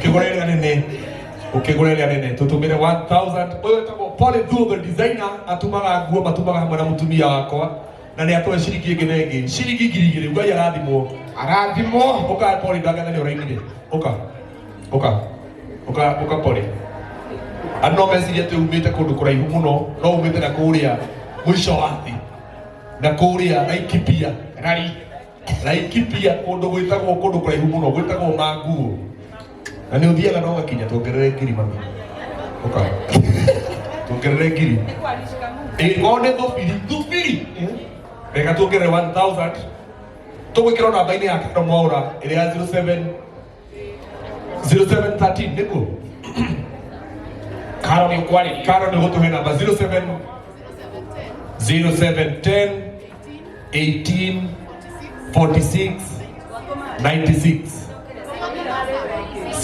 Ũkĩgũra ĩrĩa nene, ũkĩgũra ĩrĩa nene tũtũmĩre 1000. Ũyũ wĩtagwo Paul Thuo, the designer, atumaga nguo, matumaga hamwe na mũtumia wakwa, na nĩ atũhe ciringi ĩngĩ na ĩngĩ, ciringi 2000. Ngai arathimwo. Arathimwo. Ũka Paul, ndangetha nĩ ũrainire. Ũka, ũka, ũka, ũka Paul. Andũ no mecirie atĩ umĩte kũndũ kũraihu mũno, no umĩte na kũrĩa mũico wa thĩ, na kũrĩa Laikipia. Rari. Laikipia, kũndũ gwĩtagwo kũndũ kũraihu mũno gwĩtagwo Manguo, na nĩ ũthiaga na ũgakinya. Tuongerere 1000, mami. Ũka tuongerere 1000. Ĩkorwo nĩ thubiri, thubiri reka tuongerere 1000. Tũgwĩkĩrwo namba-inĩ ya Karo Mwaũra ĩrĩa ya 07 0713 nĩguo. Karo nĩ ũkwarĩria. Karo nĩ ũgũtũhe namba 07 0710 18 46 96.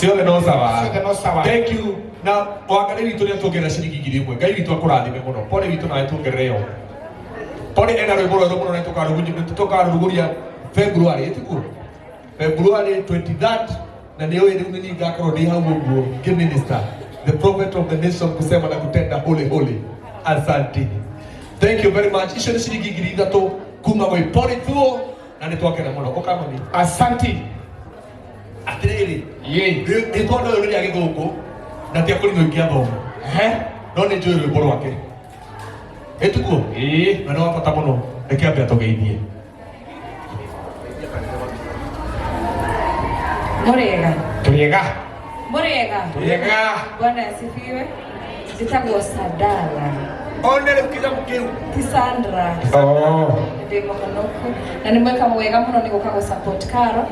Ciothe no sawa. Ciothe no sawa. Thank you. Na wangarĩ witũ nĩ atuongerera ciringi 1000. Ngai witũ akũrathime mũno. Pole witũ nawe tuongerere yo. Pole ena rwĩmbo rwerũ mũno na tũkarũgunyia February, ĩtiguo February 23rd, na nĩ ũĩ rĩu nĩ niĩ ngakorwo ndĩ hau ũguo ngĩminister, the prophet of the nation, kusema na kutenda holy holy. Asante, thank you very much. Icio nĩ ciringi 3000 kuma gwĩ Pole Thuo, na nĩ twakena mũno. Ũkamami. Asanti. Atĩrĩrĩ, Ye. rĩtwa ũyũ nĩ rĩa gĩthũngũ na ti akũrinũ ingĩathoma. He. No nĩ njũĩ rwĩmbo rwake, ĩtiguo? Ĩĩ. Na nĩ wa bata mũno. Reke ambe atũgeithie. Mũrĩega. Tũrĩega. Mũrĩega. Tũrĩega. Bwana asifiwe. Njĩtagwo Sadala. One rĩu kĩnyamũ kĩu. Ti Sandra. Oh. Ndĩ mũhonoku na nĩ mweka wega mũno nĩ gũka gũ support Karo.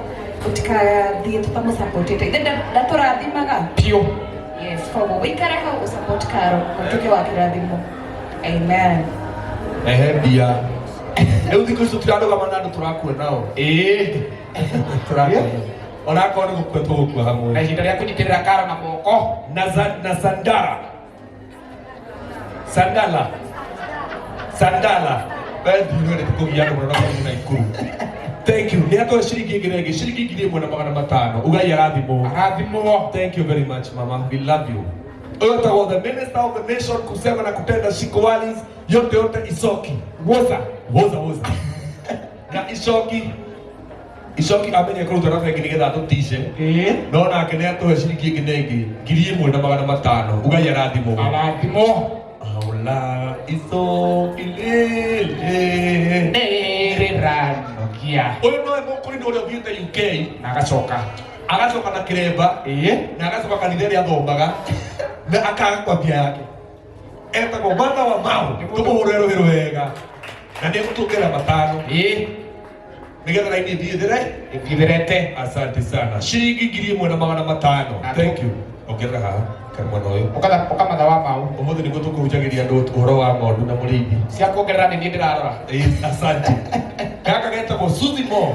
Tũtikathiĩ tũtamũsupportĩte. Ithe ndatũrathimaga. Piũ. Yes, koguo wĩikare hau ũ support Karo ũtuĩke wa kĩrathimo. Amen. Ehe, mbia rĩu thikũ ici tũtirarũgama na andũ, tũrakua nao. Ĩĩ. Tũrakua onakorwo nĩ gũkua tũgũkua Na hamwe. ihinda rĩa kũnyitĩrĩra Karo na moko. Na sandara, sandala, sandala wendinwe nĩ tũkũgia andũ mũno na kũu na ikuru. Thank you. Nĩ atũhe ciringi ĩngĩ na ĩngĩ, ciringi 1500. Ugai arathimwo. Arathimwo. Thank you very much, mama. We love you. Ũyũ wĩtagwo the minister of the nation, kusema na kutenda, shikowalis yote yote, icoki. Woza. Woza woza na icoki icoki amenye kũruta na bengi nĩgetha atũtice. Ĩĩ. No nake nĩ atũhe ciringi ĩngĩ na ĩngĩ, 1500. Ugai arathimwo. Arathimwo. Aula icoki rĩrĩ Nĩrĩranogia. Ũyũ nowe mũkũrinũ ũrĩa ũthiĩte UK. Na agacoka. Agacoka na kĩremba. Ĩĩ. Na agacoka kanitha ĩrĩa athomaga na akaga kwambia yake. Etagwo Martha wa Mau. Tũmũhũre rũhĩ rwega na nĩ egũtũngerera 500. Ĩĩ. Nĩgetha raini ĩthiĩ ĩthere. Ĩthirete. Asante sana. Ciringi 1500. Thank you. Ongerera haha kana mwena ũyũ. Ũkamatha wa mau. Ũmũthĩ nĩguo tũkũhunjagĩria andũ ũhoro wa ng'ondu na mũrĩithi. Cia kuongerera nĩ niĩ ndĩrarora. Ĩĩ, asante. Gaka getagwo Suzy Mo.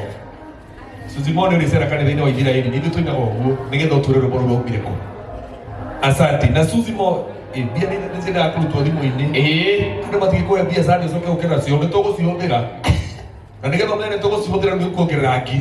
Suzy Mo nĩ ũrĩcera kanitha-inĩ wa Isiraeli. Nĩ ithuĩ tũinaga ũguo nĩgetha ũtwĩre rwĩmbo rũu rwaumire kũ. Asante. Na Suzy Mo, ĩ, mbia nĩ ciendaga kũrutwo thimũ-inĩ. Ĩĩ. Andũ matingĩkũhe mbia cani ũcoke ũke nacio. Nĩ tũgũcihũthĩra na nĩgetha ũmenye nĩ tũgũcihũthĩra nĩ kuongerera 1000,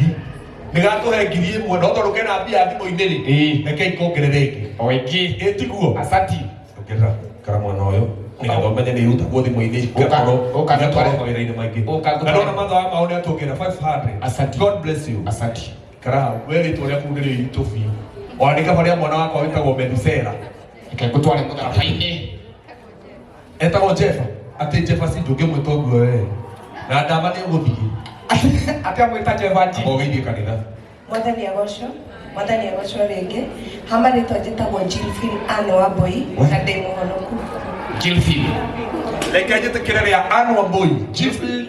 nĩgatũhe 1000. No tondũ kena mbia thimũ-inĩ rĩ, reke ikongerere ĩngĩ. O ĩngĩ. Ĩ tiguo? Asanti. Ongerera kara mwana ũyũ nĩgetha ũmenye nĩ irutagwo thimũ-inĩ igakorwo Ũka igatwarwo mawĩra-inĩ maingĩ. Ũka Na ndona mathaa wa mao nĩ atuongerera 500. Asante. God bless you. Asanti. Kara hau we rĩtwa rĩaku nĩrĩo iritũ biũ. Ona nĩ kaba rĩa mwana wakwa wĩtagwo Methusela. Reke ngũtware mũtharaba-inĩ. Etagwo Jefa. Atĩ Jefa si ndũngĩmwĩta ũguo we na ndama nĩ ũgũthiĩ. Atĩ amwĩta Jefa G. Ũgeithie kanitha. Mwathani agocwo, Mwathani agocwo rĩngĩ. Ha marĩtwa njĩtagwo Jilfin Ann Wambui na ndĩ mũhonoku. Jilfin. Reke njĩtĩkĩre rĩa Ann Wambui. Jilfin.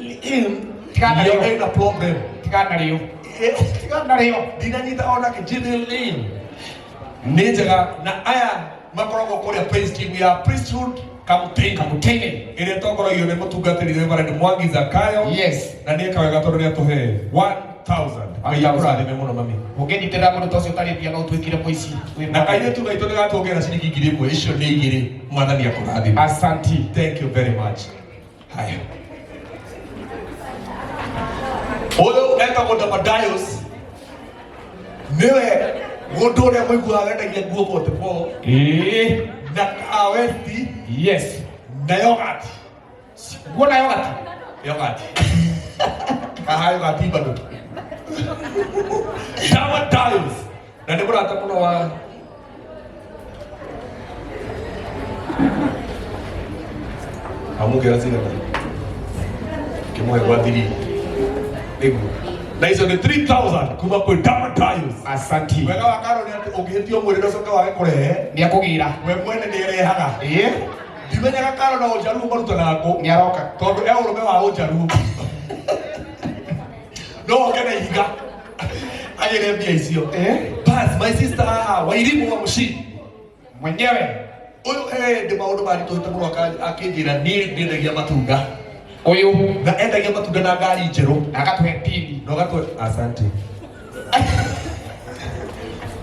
Tigana Yo rĩo. ĩna problem. Tigana narĩo. Tigana narĩo. Ndinanyita onake. Jilfin nĩ njega. Na aya makoragwo kũrĩa praise team ya Priesthood Kamutini. Kamutini. Ĩrĩa ĩtongoragio nĩ mũtungatĩri Reverend Mwangi Zakayo. Yes. Na nĩ eka wega tondũ nĩ atũhe 1000. Ngai akũrathime mũno, mami. Ũngĩnyitĩrĩra mũndũ ta ũcio ũtarĩ mbia no ũtuĩkire mũici. Wĩ Na kairĩtu gaitũ nĩ gatuongerera ciringi 1000. Icio nĩ igĩrĩ. Mwathani akũrathime. Asanti. Thank you very much. Haya, ũyũ etagwo Damadayos, nĩwe. Mũndũ ũrĩa mũiguaga wendagia nguo 44 Ĩĩ. na kawesti Yes. na yogurt. Nguo na yogurt. Yogurt. Kaha yogurt bado. Diamond Tiles. Na nĩ mũrata mũno wa amugera cigana kĩmwe gwa thiri nĩguo na icio nĩ 3000 kuma kwĩ Diamond Tiles. Asanti. Wega wa Karo nĩ atĩ ũngĩhĩtio mwĩrĩ ndũcoke wage kũrehe Nĩ akũgĩra. we mwene nĩ arehaga. Ĩĩ. Ndimenyaga Karo na ũnjaruo marutanaga kũ Nĩ aroka. tondũ e ũrũme wa ũnjaruo no oke na ihiga agĩre mbia icio. Eh? Bas, my sister haha Wairimu wa mũciĩ Mwenyewe. ũyũ he hĩndĩ maũndũ maritũhĩte mũno akĩnjĩra niĩ ndiendagia matunda Ũyũ. na endagia matunda na ngari njerũ Na agatũhe pini. na ũgatwe asante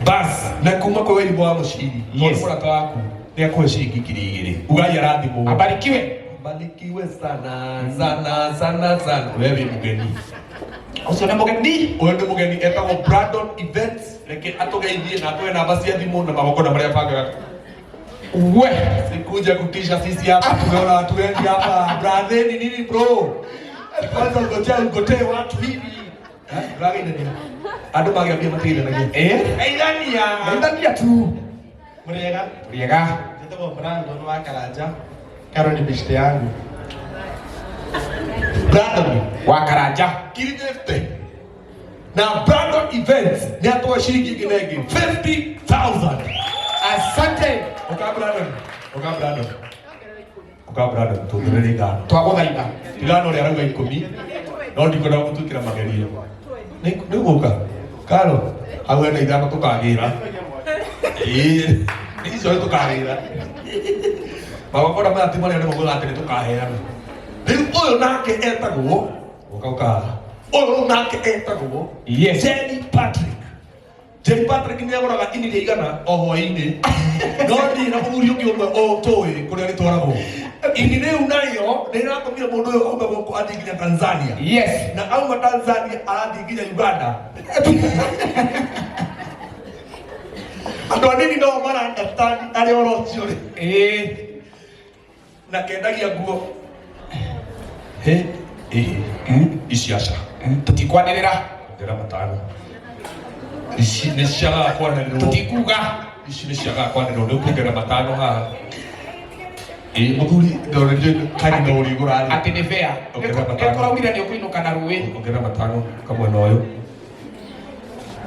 bas na kuma kwĩ Wairimu wa mũciri Yes. tondũ mũrata waku nĩ akũhe ciringi 2000 ugai arathimwo. Abarikiwe. Barikiwe sana sana sana sana. Wewe wĩ mũgeni. Ũcio nĩ mũgeni. Ũyũ nĩ mũgeni etagwo Brandon Events. Reke atũgeithie na atũhe namba cia thimũ na magongona marĩa abangaga. We. Sikuja kutisha sisi hapa, tumeona watu wengi hapa. Brother ni nini bro? Kwanza ungojea ungotee watu hivi. Eh, Ũrageithania. Andũ magĩambia matigeithanagia. Eh? Geithania. Geithania tu. Muriega, Tũrĩega. njĩtagwo Brandon wa Karanja. Karo ni beshte yangu. Brandon Wa Karanja. 50. Na Brandon Events nĩ atũhe ciringi ĩngĩ na ĩngĩ 50,000. Asante. Oka Brandon. Oka Brandon. Oka Brandon tuongerere ithano. Twagũthaitha. Tigana ũrĩa arauga ikũmi no ndikwenda gũtwĩkĩra magerio. Nĩ gũka. Karo, hau hena ithano tũkagĩra. Ĩĩ, icio nĩ tũkagĩra. Magongona maya ti marĩa nĩmo ngauga atĩ nĩ tũkaheana. Rĩu ũyũ nake etagwo ũka ũka. Ũyũ nake etagwo Yes. Jenny Patrick. Jenny Patrick nĩ agũraga ini rĩa igana o hwaĩ-inĩ no niĩ na mũthuri ũngĩ ũmwe o tũĩ kũrĩa rĩtwaragwo ini rĩu narĩo nĩ rĩratũmire mũndũ ũyũ aume gũkũ athiĩ nginya Tanzania Yes. na auma Tanzania arathiĩ nginya Uganda. Andũ anini no mara understand arĩa ũhoro ũcio rĩ Ĩĩ. na kendagia nguo hĩ ĩhĩ ici aca Tũtikwanĩrĩra. ngera matano ici nĩ ciagaga kwanĩrĩrwo Tũtikuga. ici nĩ ciagaga kwanĩrĩrwo nĩ ũkuongerera matano haha ĩ mũthuri ndorĩrio kani no ũrĩgũra rĩ Atĩ nĩ fair. Ongerera matano. Nĩkũraugire nĩ ũkũinũka na rũĩ. Ongerera matano kamwena ũyũ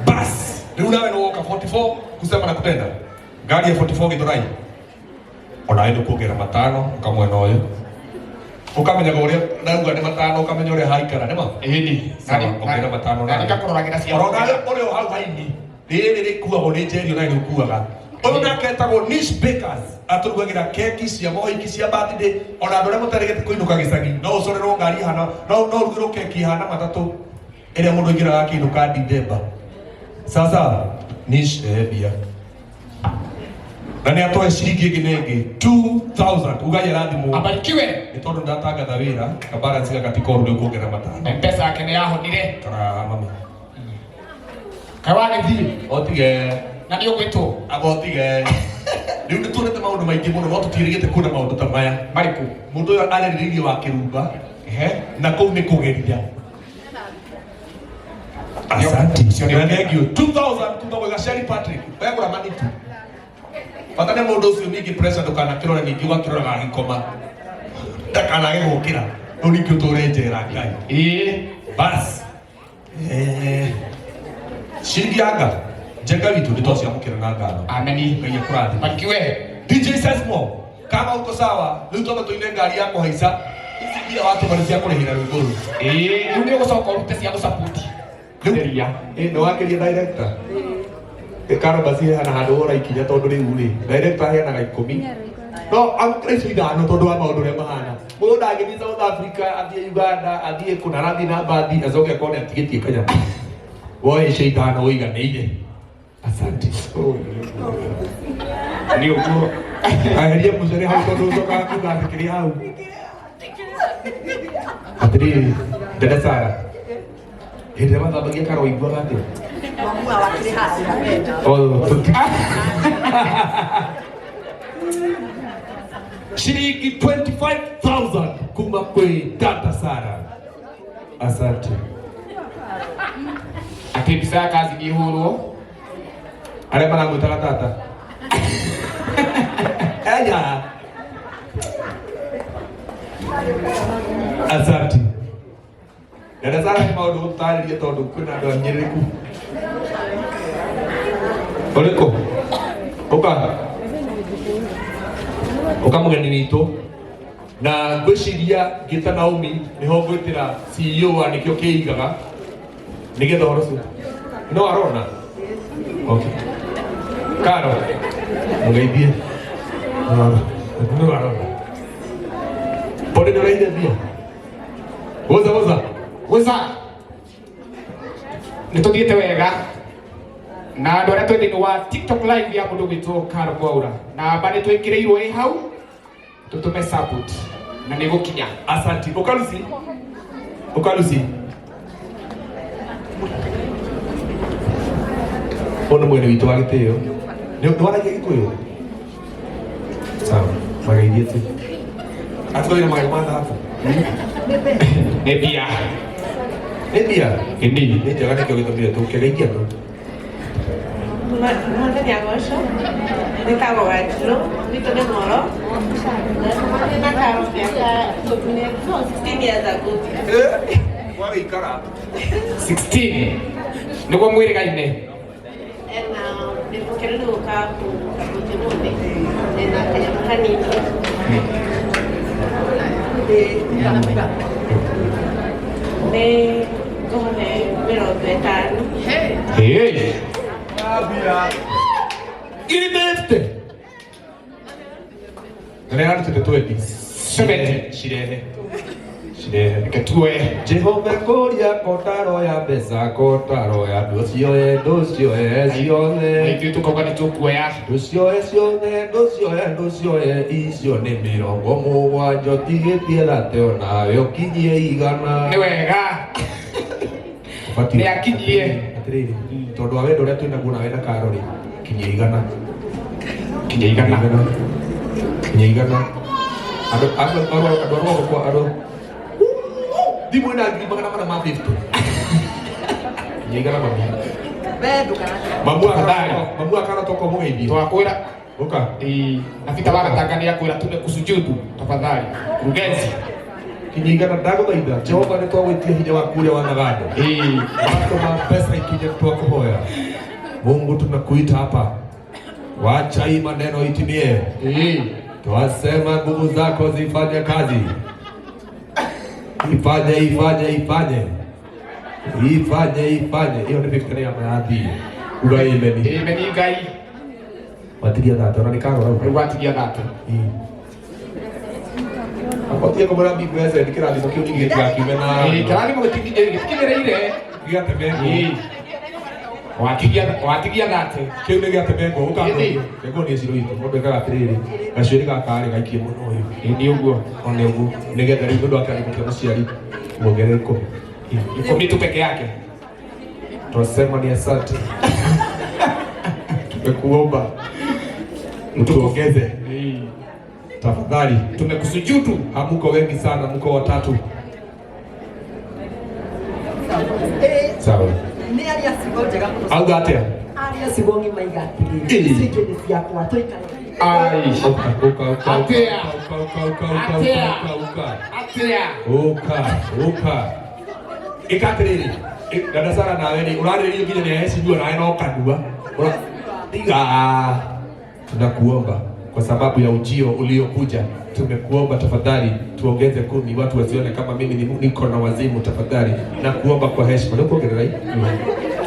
bas rĩu nawe nĩ woka 44 kusema na kutenda ngari ya 44 gĩthurai onawe nĩ ũkuongerera matano kamwena ũyũ ũkamenyaga ũrĩa ndauga nĩ matano ũkamenya ũrĩa haikara nĩma Ĩni. Sawa, ongerera matano Na nawe. nĩngakũroragĩra cia. Oro nawe ũrĩa o hau haini rĩrĩ rĩkuagwo nĩ njeri onawe nĩ ũkuaga ũyũ nake etagwo Niche Bakers atũrugagĩra keki cia mohiki cia birthday ona andũ arĩa mũtarĩgĩte kũinũka gĩcagi no ũcorerwo ngari hana no no ũrugĩrwo keki hana matatũ ĩrĩa mũndũ aingĩraga akĩinũka Dithemba sasa Niche mbia na nĩ atũhe ciringi ĩngĩ na ĩngĩ 2000 ugai arathimwo Abarikiwe. nĩ tondũ ndatangatha wĩra kabaransi gaka ti koru nĩ ũkuongerera matano Mpesa yake nĩ yahonire. kara mami Kaĩ wagĩthiĩ. otige Na nĩ ũgwĩtwo. agotige rĩu nĩ tuonete maũndũ maingĩ mũno no tũtiĩrĩgĩte kuona maũndũ ta maya Marĩkũ? mũndũ ũyũ arerĩrĩirie wa kĩrumba Ehe. na kũu nĩ kũgeria asante Ũcio nĩ na thank you 2000 kuma gwĩ Gaceri Patrick wegũra manitu bata nĩ mũndũ ũcio ningĩ pressure ndũkanakĩrore ningĩ ũgakĩroraga agĩkoma ndakanage gũkĩra rĩu ningĩ ũtũre njera Ngai Ĩĩ. bas ciringi ya nga njenga witũ nĩ twaciamũkĩra na ngatho Ameni. Ngai akũrathime. Barikiwe. DJ Sesmo kama uko sawa rĩu twamba tũine ngari ya kũhaica ici mbia watũma nĩ cia kũrĩhĩra rwĩmbo rũu Ĩĩ. Rĩu nĩ ũgũcoka ũrute cia gũcaputi. Rĩu nĩ wakĩria director karo basi heana handũ ũraikinya tondũ rĩu rĩ director aheanaga ikũmi no amũkĩra icio ithano tondũ wa maũndũ ũrĩa mahana mũndũ ndangĩthiĩ South Africa athiĩ Uganda athiĩ kũna arathiĩ na mbathi acoke akone atigĩtie kanyamũ woe icio ithano ũiganĩire asante Nĩ ũguo. aheria mũcere hau tondũ ũcokaga kuga atĩ kĩrĩ hau atĩrĩrĩ dada Sara hĩndĩ ĩrĩa mathambagia karo waiguaga atĩa Oh, shilingi 25,000 kuma kwi Tata Sara. Asante. Atä mbica ya kazi nä hå rwo. Arĩa maragwĩtaga tata. Enya. Asante. Dada Sara nĩ maũndũ gũtarĩria tondũ kwĩna andũ anyĩrĩrĩku. Ũrĩkũ? Ũka. Ũka mũgeni witũ. Na ngwĩciria ngĩta Naomi nĩho ngwĩtĩra CEO wa nĩkĩo kĩigaga nĩgetha ũhoro ũcio no arona. Okay. Karo, mũgeithie. No arona. Pole nĩ ũraire mbia. Woza woza. Wũca nä tå thiä te wega na andå arä a twä thä inä wa TikTok live ya må ndå gwä two Karo Mwaura namba nä twä kä rä irwo ä hau tå tå me support na nä gå kinya. Asante. Ukalusi. Ukalusi. Ũyũ nĩ mwene witũ wa gĩtĩo. Nĩ waragia Gĩkũyũ? Sawa. Mageithie tu. Atũgĩra magego ma thahabu. Nä mbia. Nĩ mbia. Ĩni. Nĩ njega nĩkĩo gĩtũmire tũkĩgeithia andũ. Mwathani agocwo nĩtagwo Wanjirũ witũ nĩ Moro na Karo mĩaka no 16 years ago. Wagĩikara. 16 nä guo mwä rä gaine. Ena nĩ mũkenu nĩ gũka kũmũthĩ ena kanyamũ kanini nĩ ngũmũhe 50. Hey. 50. Na nĩ ararutĩte 20. 70. Cirehe. Cirehe. Reke tuoe. Jehova kũria kotaro ya mbeca kotaro ya ndũcioe ndũcioe Na ciothe ithuĩ tũkauga nĩ tũkuoya. ndũcioe ciothe ndũcioe ndũcioe icio nĩ 70 ũtigĩtie thate onawe ũkinyie 100. Nĩ wega. Ũbatiĩ- Nĩ akinyie. Atĩrĩrĩ, tondũ wa wendo ũrĩa twĩnaguo nawe na Karo rĩ, kinyia 100. Kinya 100. Kinyia 100. Andũ andũ andũ andũ a rũgongo andũ thimũ ĩna 450,000. Kinyia 100 mami. Mamu Tafadhali. Mamu akara toko mũgeithie. Twakwĩra. Ũka. Ĩĩ, na Peter wa Gatanga nĩ akwĩra tumekusujudu tafadhali. Mkurugenzi. Kinyia 100 ndagũthaitha. Jehova nĩ twagwĩtia hinya waku ũrĩa wanagando. Ĩĩ. Watũma pesa ikija twakuhoya. Mungu tunakuita hapa. Wacha hii maneno itimie. Ĩĩ. Twasema nguvu zako zifanye kazi. Ifanye ifanye ifanye. Ifanye ifanye. Hiyo nĩ 50 ya mayathi. Uga amen. Amen Ngai. Watigia thate ona nĩ karora. Rĩu watigia thate. Akotie kũmũra bibu ese nĩ kĩrathimo kĩu ningĩ gĩtigakiume na Ĩĩ, kĩrathimo gĩtikinyĩrĩire. Gĩatemengwo. Ĩĩ. Watigia watigia thate. Kĩu nĩ gĩatemengwo. Ũka Ĩĩ. Tengwo nĩ ĩcirũ itũ. Mũndũ ekaga atĩrĩrĩ. Gacuĩrĩ gaka rĩ gaikie mũno ũyũ. Ĩĩ nĩ ũguo. One ũguo. Nĩgetha rĩu nĩ ũndũ wa kĩrathimo kĩa mũciari muongerere 10. 10 tu peke yake. Twasema ni asante. Tumekuomba utuongeze Ĩĩ. tafadhali. Tumekusujudu. Hamuko wengi sana, mko watatu. Sawa. Nĩ aria ciugo njega mũno. Auga atĩa? Aria ciugo ng'ima iga atĩrĩrĩ, Ĩĩ. icio ingĩ nĩ ciakwa tũikare. Ai. Uka, uka, uka, Atĩa. uka, uka, uka, uka, Atĩa. uka, uka. Atĩa. Uka, uka. Ĩka atĩrĩrĩ, dada Sara nawe rĩ, ũrarĩrĩrio nginya nĩ ahecindua nawe no kanua. Tiga. Tunakuomba kwa sababu ya ujio uliokuja, tumekuomba tafadhali tuongeze 10, watu wasione kama mimi niko na wazimu. Tafadhali na kuomba kwa heshima. Nĩ kuongerera hii?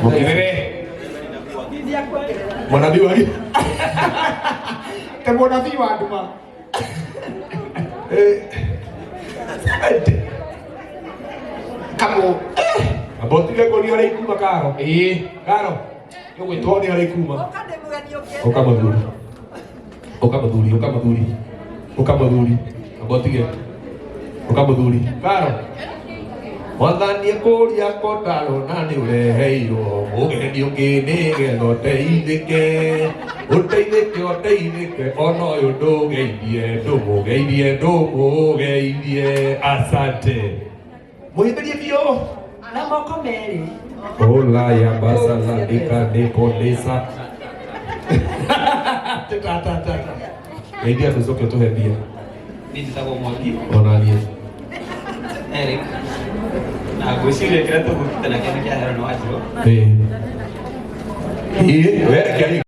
Muongerere. Mwanabii wa Ta mũnabii wa nduma. Eh, asante. Kamũ. Amba ũtige kuonio harĩa ikuma Karo. Ĩĩ. Karo, Nĩũgwĩtwo. tuone harĩa ikuma. Ũka ndĩ mũgeni ũkĩte. Ũka mũthuri. Ũka mũthuri, ũka mũthuri. Ũka mũthuri. Amba ũtige. Ũka mũthuri. Karo. Mwathani ekũria kotarona nĩ ũreheirwo mũgeni ũngĩ nĩgetha ũteithĩke ũteithĩke ũteithĩke ona ũyũ ndũgeithie ndũmũgeithie ndũmũgeithie. Asante, mũhĩmbĩrie biũ Na moko merĩ. Ola ya basala dika dekodesa. Ta ta ta. Geithia tũcoke ũtũhe mbia. Niĩ njĩtagwo Mwangi Ona niĩ. Eric, na ngwĩciria kĩrĩa tũgũkĩte nakĩo nĩ kĩa Helen Wanjiru. Ĩĩ. Ĩĩ, we reke.